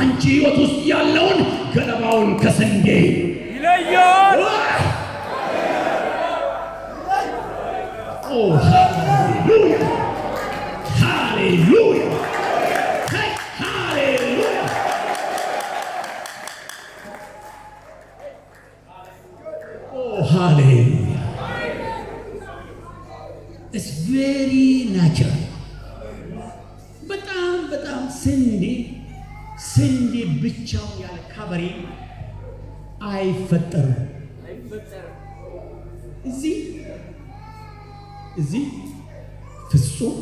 በአንቺ ህይወት ውስጥ ያለውን ገለባውን ከስንዴ ይለያል። ኦ ሃሌሉያ፣ ሃሌሉያ፣ ሃሌሉያ። ኦ ሃሌሉያ። It's very natural። በጣም በጣም ስንዴ ብቻውን ያለ covering አይፈጠርም። እዚህ ፍጹም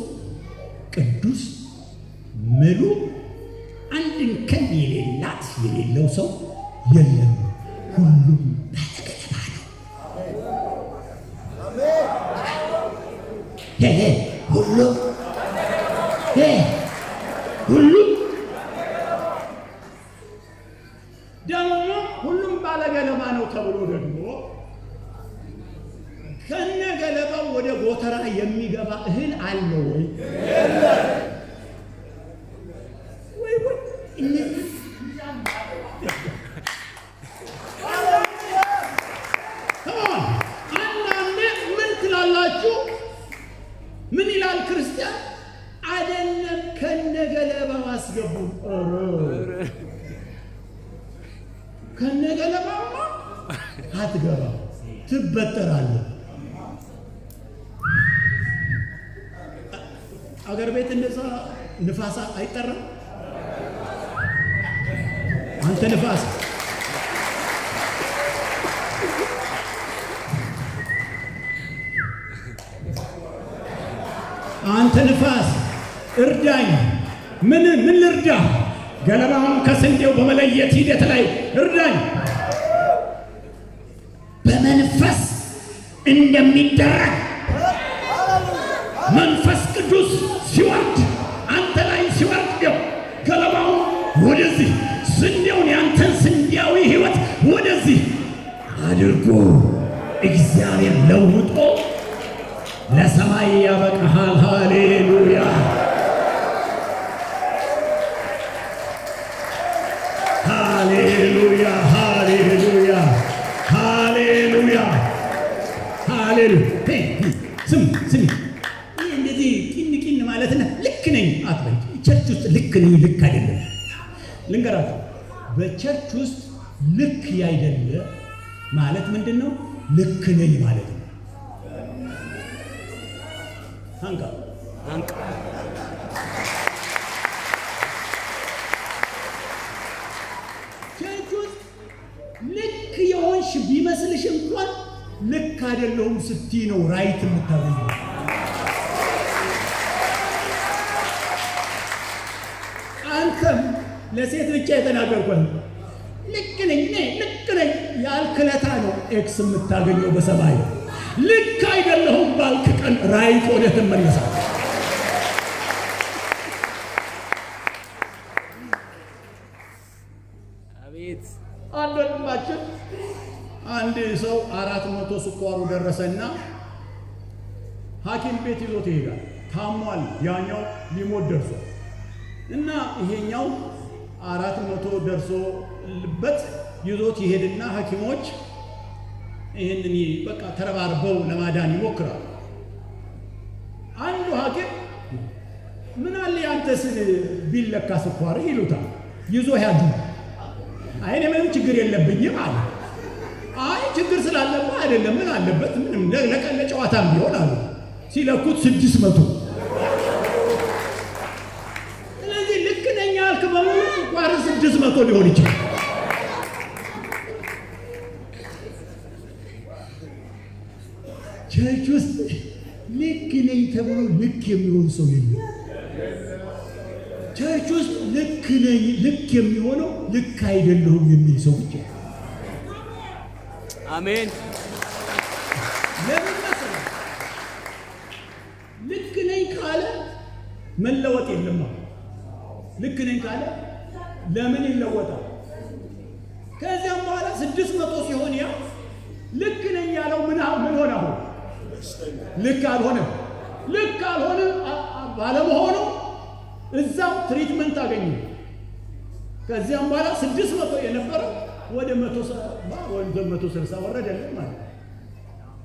ቅዱስ ምሉ አንድ እንከን የሌላት የሌለው ሰው የለም። ሁሉም ባለገለባ ነው። ሄ ሁሉም ሄ ሁሉም ደግሞ ሁሉም ባለገለባ ነው ተብሎ ደግሞ ከነ ገለባው ወደ ጎተራ የሚገባ እህል አለ ወይ? ወይ ወይ እነዚህ አንዳንዴ ምን ትላላችሁ? ምን ይላል ክርስቲያን? አይደለም ከነ ገለባው አስገቡ። ኧረ ከነ ገለባውማ አትገባም፣ ትበጠራለህ። አገር ቤት እንደዛ ንፋስ አይጠራም። አንተ ንፋስ አንተ ንፋስ እርዳኝ። ምን ልርዳ? ገለባውን ከስንዴው በመለየት ሂደት ላይ እርዳኝ። በመንፈስ እንደሚደረግ መንፈስ ቅዱስ ሲወርድ አንተ ላይ ሲወርድ ያው ገለባውን ወደዚህ ስንዴውን ያንተን ስንዴያዊ ሕይወት ወደዚህ አድርጎ እግዚአብሔር ለውጦ ለሰማይ ያበቃሃል። ሃሌሉያ ሃሌሉያ ሃሌሉያ ሃሌሉያ ሃሌሉያ። ስም ስሚ፣ ይህ እንደዚህ ቂን ቂን ማለትና ልክ ነኝ አትበል። Church ውስጥ ልክ ነኝ ልክ አይደለም ልንገራችሁ። በ church ውስጥ ልክ ያይደለ ማለት ምንድን ነው? ልክ ነኝ ማለት ነው። አንቃ አንቅ Church ውስጥ ልክ የሆንሽ ቢመስልሽ እንኳን ልክ አይደለሁም ስትይ ነው right የምታገኘው። አንተም ለሴት ብቻ የተናገርኩት ልክ ነኝ እኔ ልክ ነኝ ያልክ ለታ ነው X የምታገኘው በሰማይ። ልክ አይደለሁም ባልክ ቀን right ወደ ትመለሳለህ። አቤት አንድ ወንድማችን አንድ ሰው 400 ስኳሩ ደረሰና ሐኪም ቤት ይዞት ይሄዳል። ታሟል። ያኛው ሊሞት ደርሷል እና ይሄኛው 400 ደርሶበት ይዞት ይሄድና ሐኪሞች ይህንን በቃ ተረባርበው ለማዳን ይሞክራሉ። አንዱ ሐኪም ምን አለ ያንተስ ቢለካ ስኳር ይሉታል። ይዞ ያዱ አይ እኔ ምንም ችግር የለብኝም አለ። አይ ችግር ስላለብህ አይደለም፣ ምን አለበት ምንም ለጨዋታም ቢሆን አሉ። ሲለኩት 600። ስለዚህ ልክ ነኝ ያልክ በሙሉ ስኳር 600 ሊሆን ይችላል። Church ውስጥ ልክ ነኝ ተብሎ ልክ የሚሆን ሰው የለም። Church ውስጥ ልክ ነኝ ልክ የሚሆነው ልክ አይደለሁም የሚል ሰው ብቻ። አሜን። ለምን መሰለህ? ልክ ነኝ ካለ መለወጥ የለም። ልክ ነኝ ካለ ለምን ይለወጣል? ከዚያም በኋላ 600 ሲሆን ያ ልክ ነኝ ያለው ምን ምን ሆነ? አሁን ልክ አልሆነም። ልክ አልሆነ ባለመሆኑ እዛው treatment አገኘ። ከዚያም በኋላ 600 የነበረው ወደ 170 ወደ 160 ወረደልን ማለት ነው።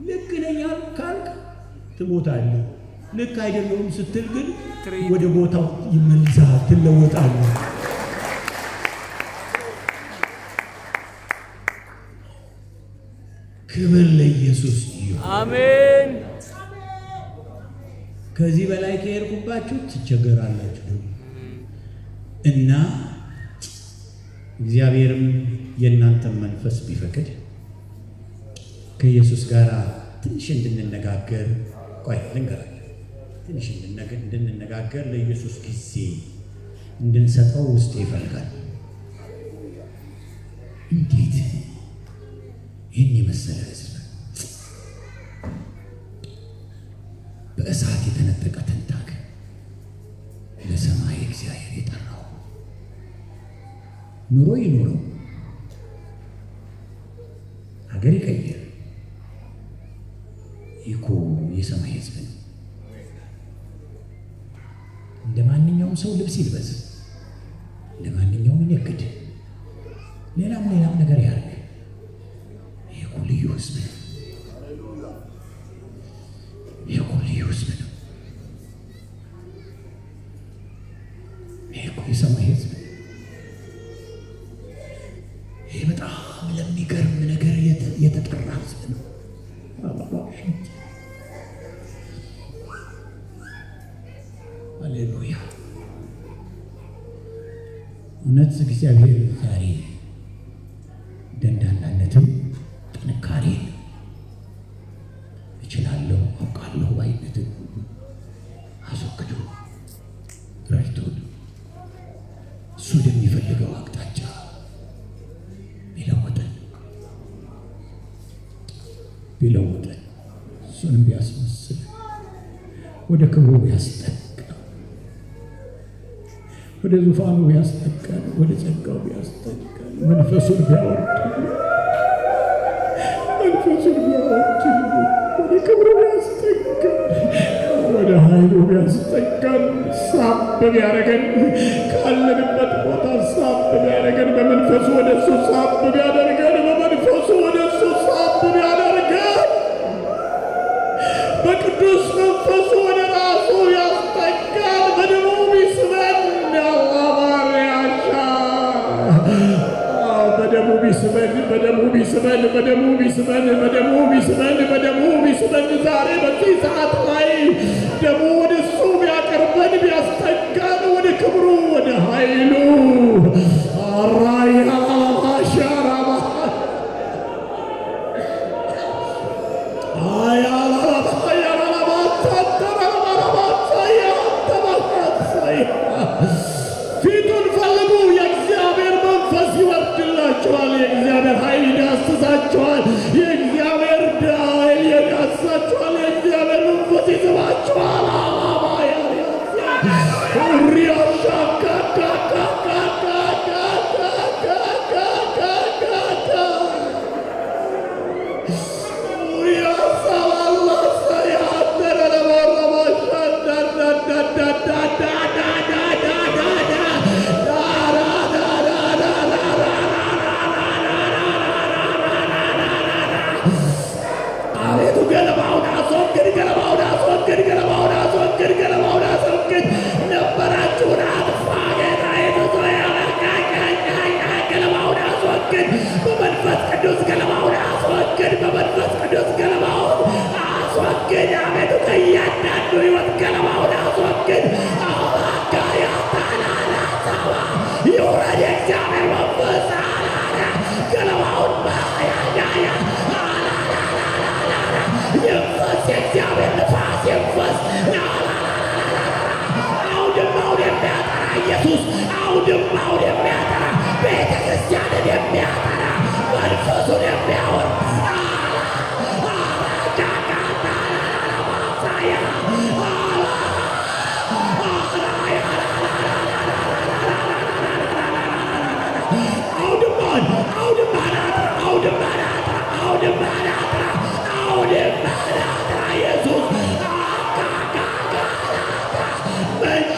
ልክ ነኝ ካልክ ትሞታለህ። ልክ አይደለሁም ስትል ግን ወደ ቦታው ይመልሳል፣ ትለወጣለህ። ክብር ለኢየሱስ ይሁን። አሜን። ከዚህ በላይ ከሄድኩባችሁ ትቸገራላችሁ ደግሞ እና እግዚአብሔርም የእናንተን መንፈስ ቢፈቅድ ከኢየሱስ ጋር ትንሽ እንድንነጋገር፣ ቆይ ልንገራችሁ፣ ትንሽ እንድንነጋገር ለኢየሱስ ጊዜ እንድንሰጠው ውስጤ ይፈልጋል። እንዴት ይህን የመሰለ ሕዝብ በእሳት የተነጠቀ ትንታግ ለሰማይ እግዚአብሔር የጠራው ኑሮ ይኑረው፣ ሀገር ይቀይር፣ ይህ እኮ የሰማይ ሕዝብ ነው። እንደ ማንኛውም ሰው ልብስ ይልበስ፣ እንደ ማንኛውም ይነግድ፣ ሌላም ሌላም ነገር ያርግ። ይህ እኮ ልዩ ሕዝብ ነው። ይህ እኮ ልዩ ሕዝብ ነው። ይህ እኮ የሰማይ ሕዝብ ነው። ይህ በጣም ለሚገርም ነገር የተጠራ ሕዝብ ነው። ሃሌሉያ! እውነት እግዚአብሔር ዛሬ ደንዳናነትን፣ ጥንካሬን፣ እችላለሁ አውቃለሁ ባይነትን ሁሉ አስወግዶ ረድቶን እሱ ወደሚፈልገው አቅጣጫ ቢለውጠን ቢለውጠን እሱንም ቢያስመስል ወደ ክብሩ ቢያስጠጋን ወደ ዙፋኑ ቢያስጠጋን ወደ ጸጋው ቢያስጠጋን መንፈሱን ቢያወርድ መንፈሱን ቢያወርድ ወደ ክብሩ ቢያስጠጋን ወደ ኃይሉ ቢያስጠጋን ሳብ ቢያደርገን ካለንበት ቦታ ሳብ ቢያደርገን በመንፈሱ ወደ እሱ ሳብ ቢያደርገን በመንፈሱ ወደ እሱ ሳብ ቢያደርገን በቅዱስ መንፈሱ ወደ ራሱ ያስጠጋን በደሙ ቢስበን አላባሪያሻ በደሙ ቢስበን በደሙ ቢስበን በደሙ ቢስበን በደሙ ቢስበን በደሙ ቢስበን ዛሬ በዚህ ሰዓት ላይ ደሙ ወደ እሱ ቢያቀርበን ቢያስጠጋን ወደ ክብሩ ወደ ኃይሉ አራያ ሻራባ ፊቱን ፈልጉ። የእግዚአብሔር መንፈስ ይወርድላችኋል። የእግዚአብሔር ኃይል ይዳስሳችኋል። የእግዚአብሔር ኃይል ይዳስሳችኋል። የእግዚአብሔር መንፈስ ይስባችኋል። አቤቱ ገለባውን አስወግድ፣ ገለባውን አስወግድ፣ ገለባውን አስወግድ፣ ገለባውን አስወግድ። ነበራችሁን አጥፋ ጌታ ኢየሱስ ሆይ፣ ገለባውን አስወግድ። በመንፈስ ቅዱስ ገለባውን አስወግድ። በመንፈስ ቅዱስ ገለባውን አስወግድ። አቤቱ ከእያንዳንዱ ሕይወት ገለባውን አስወግድ። አባካያ ታላላሳባ ይውረድ የእግዚአብሔር መንፈስ አላላ ገለባውን ባያዳያ ይንፈስ የእግዚአብሔር ንፋስ ይንፈስ። አውድማውን የሚያጠራ ኢየሱስ፣ አውድማውን የሚያጠራ ቤተ ክርስቲያንን የሚያጠራ መንፈሱን የሚያወርድ አውድማን አውድማን አጥራ አውድማን አጥራ አውድማን አጥራ አውድማን አጥራ ኢየሱስ መንሽ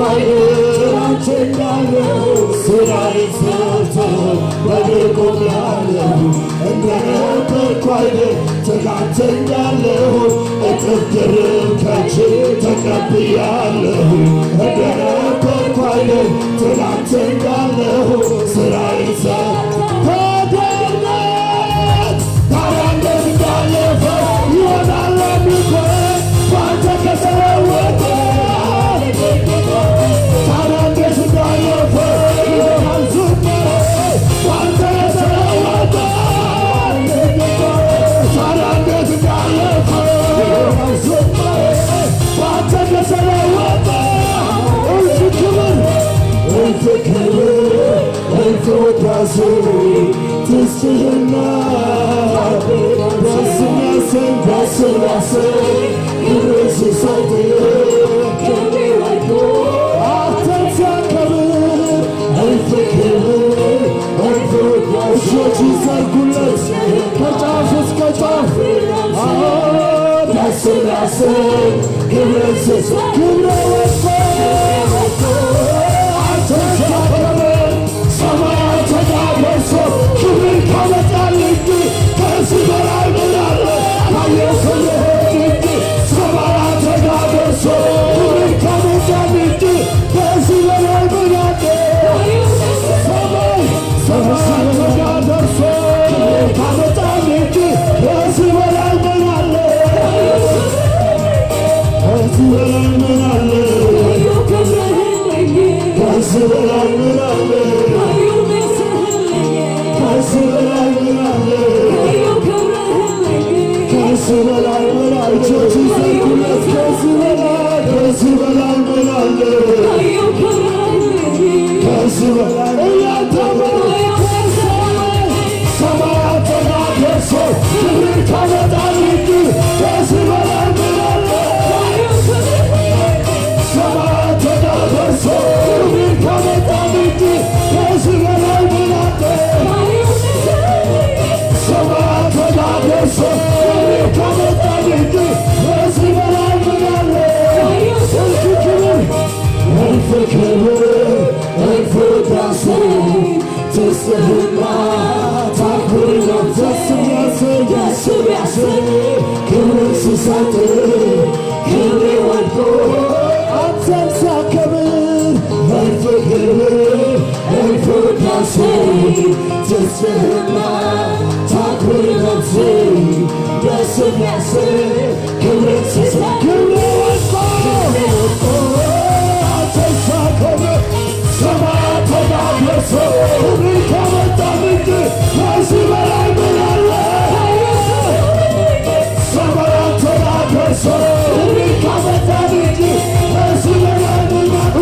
ትናንት እንዳለው ስራዬን ሰርቶ በእግር ቆሜአለሁ። እንደነበርኩ አይደል ትናንት እንዳለሁ፣ እጥፍ ድርብ ከእጅ ተቀብያለሁ። እንደነበርኩ አይደል ትናንት እንዳለሁ፣ ስራዬን ሰርቶ ተደነት። ታዲያ እንዴት እንዳለፈ ይሆናል አምልኮዬ በአንተ ከተለወጠ? ታዲያ እንዴት እንዳለፈ ይሆናል ዝማሬ በአንተ የተለወጠ? ታዲያ እንዴት እንዳለፈ ይሆናል ዝማሬ በአንተ ከተለወጠ? እልፍ ክብር፣ እልፍ ክብር፣ እልፍ ውዳሴ ትስጥህና ደስ የሚያሰኝ፣ ደስ የሚያሰኝ ክብር ሲሰጥ አንተን ሲያከብር። እልፍ ክብር፣ እልፍ ውዳሴ፣ እጆች ይዘርጉለት ከጫፍ እስከ ጫፍ። አዎ፣ ደስ የሚያሰኝ ክብር ሲሰጥ፣ ክብር ወጥቶ አንተን ሲያከብር፣ ሰማያት ተዳርሶ ክብር ካመጣልኝ ከዚህ በላይ ምን አለ? ካየሁ ክብርህን እንጂ። ሰማያት ተዳርሶ ክብር ካመጣልኝ ከዚህ በላይ ምን አለ? ሰማይ ሰማያት ተዳርሶ ክብር ካመጣልኝ ከዚህ በላይ ምን አለ? ከዚህ በላይ ምን አለ? ከዚህ በላይ ምን አለ? ከዚህ በላይ ምን አለ? ከዚህ በላይ ምን አለ? እጆች ይዘርጉለት። ከዚህ በላይ፣ ከዚህ በላይ ምን አለ? ከዚህ በላይ እያንተበሉ ሰማያት ተዳርሶ ክብር ካመጣልኝ ከዚህ በላይ ምን አለ? ሰማያት ተዳርሶ ክብር ካመጣልኝ ከዚህ በላይ ምን አለ? ሰማያት ተዳርሶ ክብር ካመጣልኝ ከዚህ በላይ ምን አለ? እልፍ ክብር፣ እልፍ ክብር፣ እልፍ ውዳሴ ትስጥህና ታክብር ደስ የሚያሰኝ፣ ደስ የሚያሰኝ ክብር ሲሰጥ፣ ክብር ወድቆ አንተን ሲያከብር። እልፍ ክብር፣ እልፍ ውዳሴ ትስጥህና ታክብር ነፍሴ፣ ደስ የሚያሰኝ ክብር ሲሰጥ፣ ክብር ወድቆ አንተን ሲያከብር፣ ሰማያት ተዳርሶ ክብር ካመጣልኝ ከዚህ በላይ ምን አለ? ሰማያት ተዳርሶ ክብር ካመጣልኝ ከዚህ በላይ ምን አለ?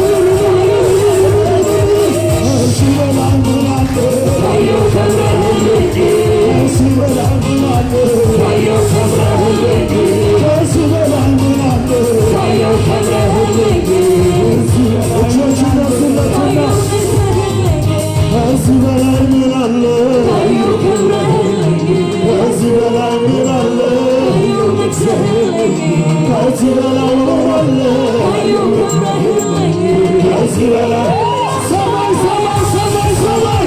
ከዚህ በላይ ምን አለ? ከዚህ በላይ ምን አለ? ከዚህ በላይ ምን አለ? እጆች ይነሱለትና ከዚህ በላይ ምን አለ? ከዚህ በላይ ምን አለ? ከዚህ በላይ ምን አለ? ከዚህ በላይ ሰማይ ሰማይ ሰማይ ሰማይ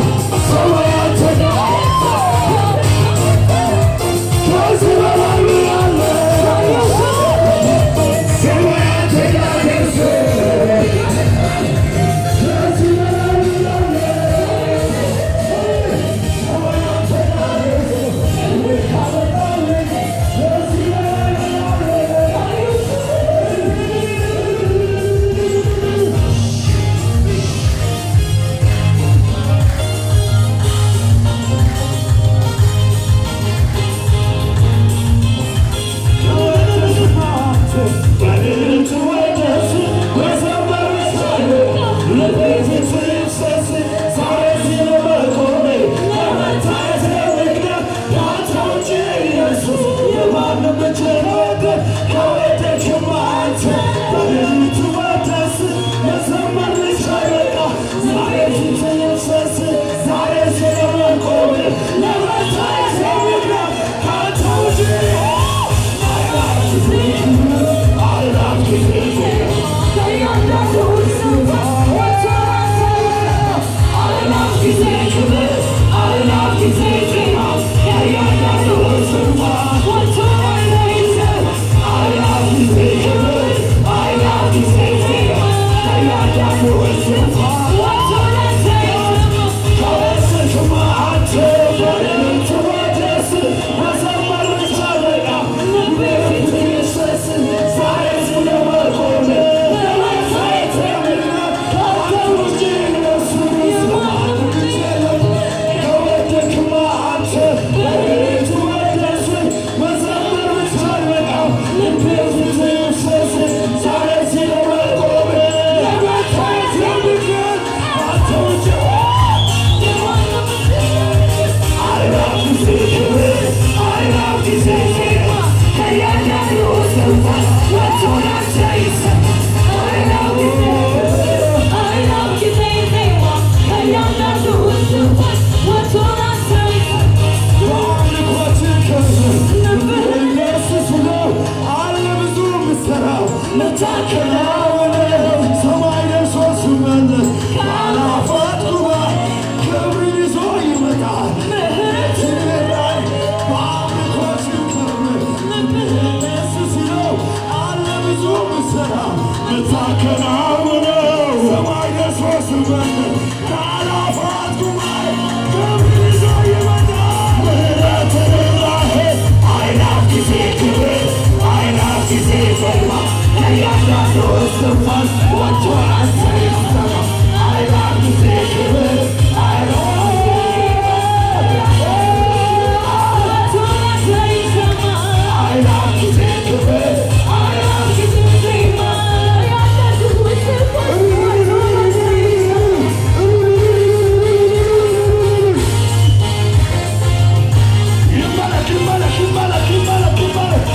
ሰማያት ከዚህ በላይ ምን አለ? ሰማያት ተዳርሶ ከዚህ በላይ ምን አለ? ሰማያት ተዳርሶ ከዚህ በላይ ምን አለ? በአምልኳችን ክብር ኢየሱስ ነው አለ ብዙ ምሰራው ለታከናወነው ሰማይ ደርሶ ሲመለስ ከአእላፋት ጉባኤ ክብርን ይዞ ይመጣል። ምህረት በአምልኳችን ክብር ኢየሱስ ነው አለ ብዙ ምሰራው ለታከናወነው ሰማይ ደርሶ ሲመለስ ከአእላፋት ጉባኤ ክብርን ይዞ ይመጣል። ምህረት ርኅራኄ አእላፍ ጊዜ ክብር አእላፍ ጊዜ ዜማ ከእያንዳንዱ እስትንፋስ ወጥቶ አንተ ይሰማ አእላፍ ጊዜ ክብር አእላፍ አእላፍ ጊዜ ክብር አእላፍ ይመለክ ይመለክ ይመለክ ይመለክ ይመለክ።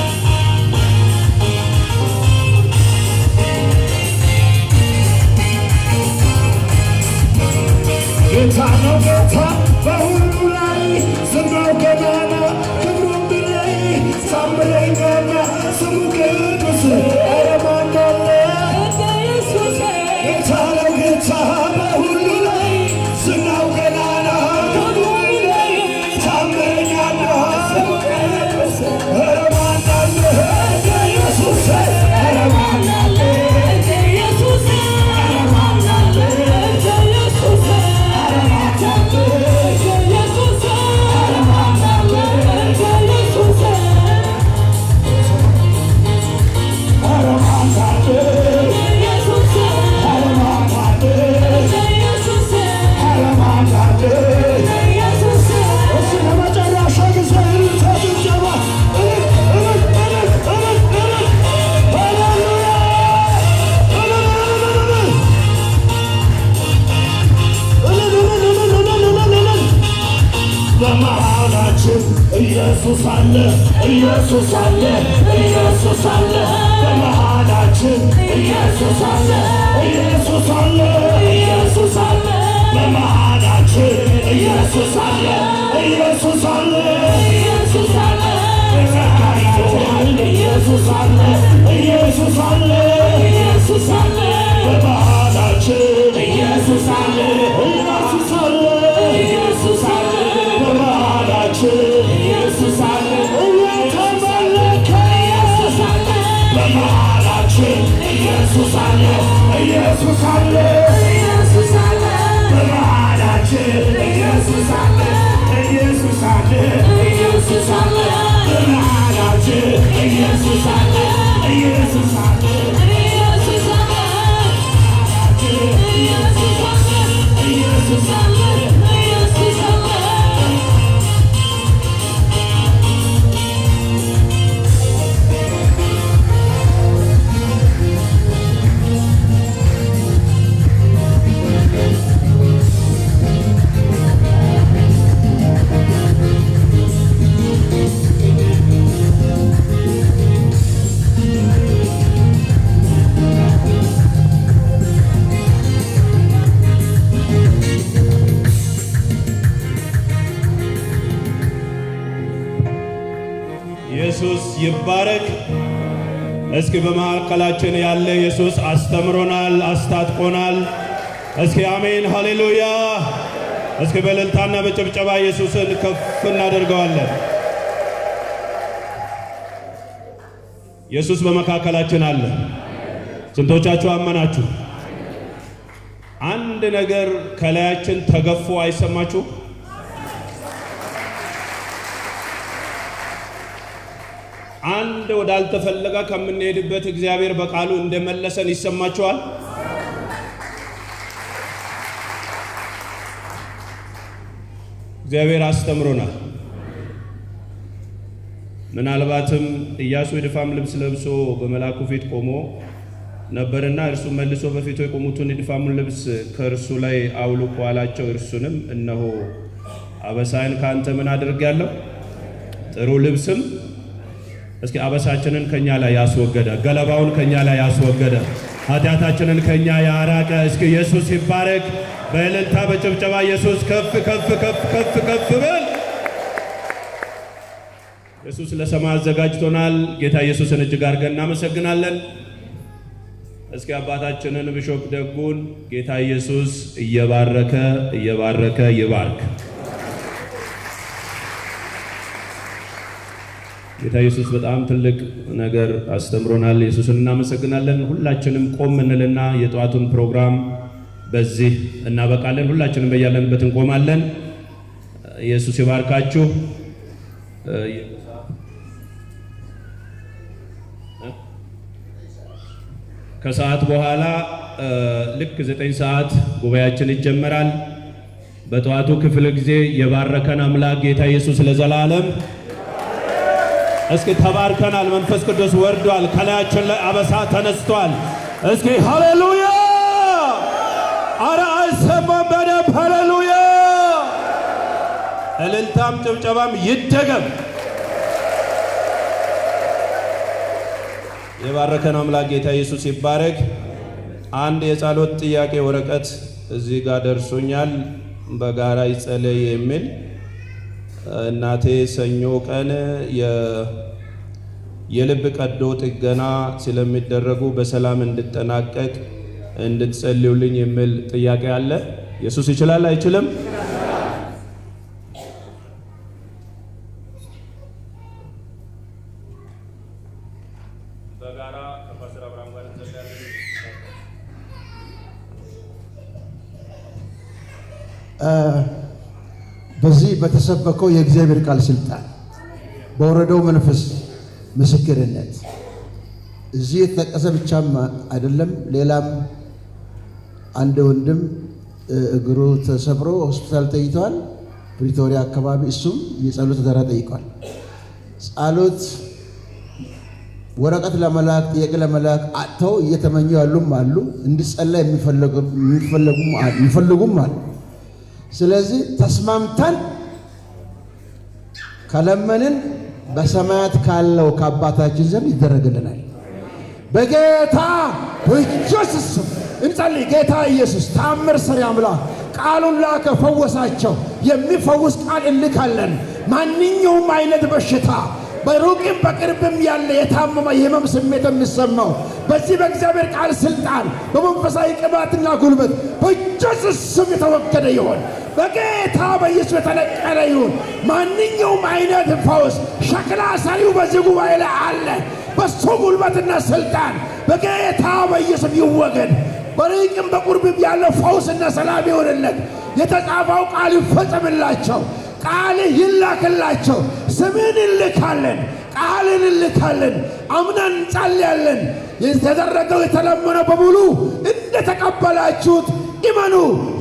ጌታ ነው ጌታ በሁሉ ላይ ዝናው ገናና ክብሩም ቢለይ ታምረኛና ስሙ ቅዱስ ኧረ ማን አለ? ጌታ ነው ጌታ በሁሉ ላይ ዝናው ገናና ክብሩ ቢለይ ታምረኛና ስሙ ቅዱስ ኧረ ማን አለ እንደ ኢየሱስ? ኧረ ማን አለ? ኧረ ማን አለ? ኧረ ማን አለ? ኧረ ማን አለ? ኧረ ማን አለ? ኧረ ማን አለ? ኧረ ማን አለ? እስኪ ለመጨረሻ ጊዜ እልልታ፣ ጭብጨባ፣ እልል እልል እልል እልል እልል፣ ሃሌሉያ፣ እልል እልል እልል እልል እልል እልል እልል እልል። በመሃላችን ኢየሱስ አለ፣ ኢየሱስ አለ፣ ኢየሱስ አለ። በመሃላችን ኢየሱስ አለ፣ ኢየሱስ አለ፣ ኢየሱስ አለ። በመሃላችን ኢየሱስ አለ፣ ኢየሱስ አለ፣ ኢየሱስ አለ፣ ኢየሱስ አለ፣ በመሃላችን ኢየሱስ አለ፣ ኢየሱስ አለ፣ ኢየሱስ አለ። በመሃላችን ኢየሱስ አለ፣ እየተመለከ በመሃላችን ኢየሱስ አለ፣ ኢየሱስ አለ። በመሃላችን ኢየሱስ አለ፣ ኢየሱስ አለ፣ ኢየሱስ አለ። በመሃላችን ኢየሱስ አለ፣ ኢየሱስ አለ። ኢየሱስ አለ። ኢየሱስ ይባረክ። እስኪ በመካከላችን ያለ ኢየሱስ አስተምሮናል፣ አስታጥቆናል። እስኪ አሜን ሃሌሉያ። እስኪ በእልልታና በጭብጨባ ኢየሱስን ከፍ እናደርገዋለን። ኢየሱስ በመካከላችን አለ። ስንቶቻችሁ አመናችሁ? አንድ ነገር ከላያችን ተገፎ አይሰማችሁ? አንድ ወዳልተፈለገ ከምንሄድበት እግዚአብሔር በቃሉ እንደመለሰን ይሰማችኋል? እግዚአብሔር አስተምሮናል። ምናልባትም ኢያሱ የድፋም ልብስ ለብሶ በመልአኩ ፊት ቆሞ ነበርና እርሱም መልሶ በፊቱ የቆሙትን የድፋሙን ልብስ ከእርሱ ላይ አውልቁ አላቸው። እርሱንም እነሆ አበሳይን ከአንተ ምን አድርጌአለሁ? ጥሩ ልብስም እስኪ አበሳችንን ከኛ ላይ ያስወገደ፣ ገለባውን ከኛ ላይ ያስወገደ፣ ኃጢአታችንን ከኛ ያራቀ እስኪ ኢየሱስ ይባረክ። በእልልታ በጭብጨባ ኢየሱስ ከፍ ከፍ ከፍ ከፍ ከፍ በል። ኢየሱስ ለሰማይ አዘጋጅቶናል። ጌታ ኢየሱስን እጅግ አድርገን እናመሰግናለን። እስኪ አባታችንን ቢሾፕ ደጉን ጌታ ኢየሱስ እየባረከ እየባረከ ይባርክ። ጌታ ኢየሱስ በጣም ትልቅ ነገር አስተምሮናል። ኢየሱስን እናመሰግናለን። ሁላችንም ቆም እንልና የጠዋቱን ፕሮግራም በዚህ እናበቃለን። ሁላችንም በያለንበት እንቆማለን። ኢየሱስ ይባርካችሁ። ከሰዓት በኋላ ልክ 9 ሰዓት ጉባኤያችን ይጀመራል። በጠዋቱ ክፍለ ጊዜ የባረከን አምላክ ጌታ ኢየሱስ ለዘላለም እስኪ ተባርከናል። መንፈስ ቅዱስ ወርዷል። ከላያችን ላይ አበሳ ተነስቷል። እስኪ ሃሌሉያ! አረ አይሰማም በደንብ ሃሌሉያ! እልልታም ጭብጨባም ይደገም። የባረከን አምላክ ጌታ ኢየሱስ ይባረክ። አንድ የጸሎት ጥያቄ ወረቀት እዚህ ጋር ደርሶኛል። በጋራ ይጸለይ የሚል። እናቴ ሰኞ ቀን የልብ ቀዶ ጥገና ስለሚደረጉ በሰላም እንድጠናቀቅ እንድትጸልዩልኝ የሚል ጥያቄ አለ። ኢየሱስ ይችላል አይችልም? በጋራ ከፓስተር አብርሃም ጋር እንጸልያለን። በዚህ በተሰበከው የእግዚአብሔር ቃል ስልጣን፣ በወረደው መንፈስ ምስክርነት እዚህ የተጠቀሰ ብቻም አይደለም። ሌላም አንድ ወንድም እግሩ ተሰብሮ ሆስፒታል ተኝተዋል፣ ፕሪቶሪያ አካባቢ። እሱም የጸሎት አደራ ጠይቋል። ጸሎት ወረቀት ለመላክ፣ ጥያቄ ለመላክ አጥተው እየተመኙ ያሉም አሉ። እንዲጸለይ የሚፈልጉም አሉ። ስለዚህ ተስማምተን ከለመንን በሰማያት ካለው ከአባታችን ዘንድ ይደረግልናል። በጌታ በኢየሱስ ስም እንጸልይ። ጌታ ኢየሱስ ታምር ሰሪ አምላክ ቃሉን ላከ፣ ፈወሳቸው። የሚፈውስ ቃል እንልካለን። ማንኛውም አይነት በሽታ በሩቅም በቅርብም ያለ የታመመ፣ የህመም ስሜት የሚሰማው በዚህ በእግዚአብሔር ቃል ስልጣን በመንፈሳዊ ቅባትና ጉልበት በኢየሱስ ስም የተወገደ ይሆን። በጌታ በኢየሱስ የተነቀለ ይሁን። ማንኛውም አይነት ፈውስ ሸክላ ሰሪው በዚህ ጉባኤ ላይ አለ። በሱ ጉልበትና ስልጣን በጌታ በኢየሱስ ይወገድ። በሩቅም በቅርብም ያለው ፈውስና ሰላም ይሆንለት። የተጻፈው ቃል ይፈጸምላቸው። ቃል ይላክላቸው። ስምን እንልካለን፣ ቃልን እንልካለን። አምነን እንጸልያለን። የተደረገው የተለመነው በሙሉ እንደተቀበላችሁት እመኑ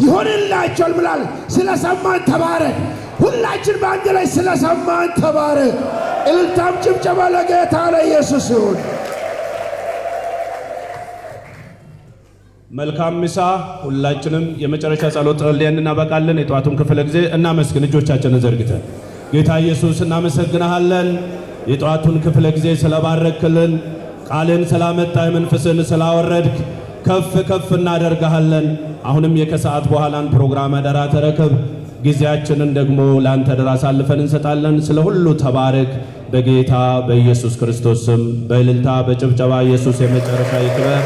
ይሆንላችኋል ብሏል። ስለሰማን ተባረክ። ሁላችን በአንድ ላይ ስለሰማን ተባረክ። እልልታም ጭብጨባ ለጌታ ለኢየሱስ ይሁን። መልካም ምሳ። ሁላችንም የመጨረሻ ጸሎት ጸልየን እናበቃለን። የጠዋቱን ክፍለ ጊዜ እናመስግን። እጆቻችንን ዘርግተን ጌታ ኢየሱስ እናመሰግንሃለን። የጠዋቱን ክፍለ ጊዜ ስለባረክልን፣ ቃልን ስላመጣ፣ መንፈስን ስላወረድክ ከፍ ከፍ እናደርግሃለን። አሁንም የከሰዓት በኋላን ፕሮግራም አደራ ተረከብ። ጊዜያችንን ደግሞ ለአንተ አደራ አሳልፈን እንሰጣለን። ስለ ሁሉ ተባረክ። በጌታ በኢየሱስ ክርስቶስ ስም በእልልታ በጭብጨባ ኢየሱስ የመጨረሻ ይክበር።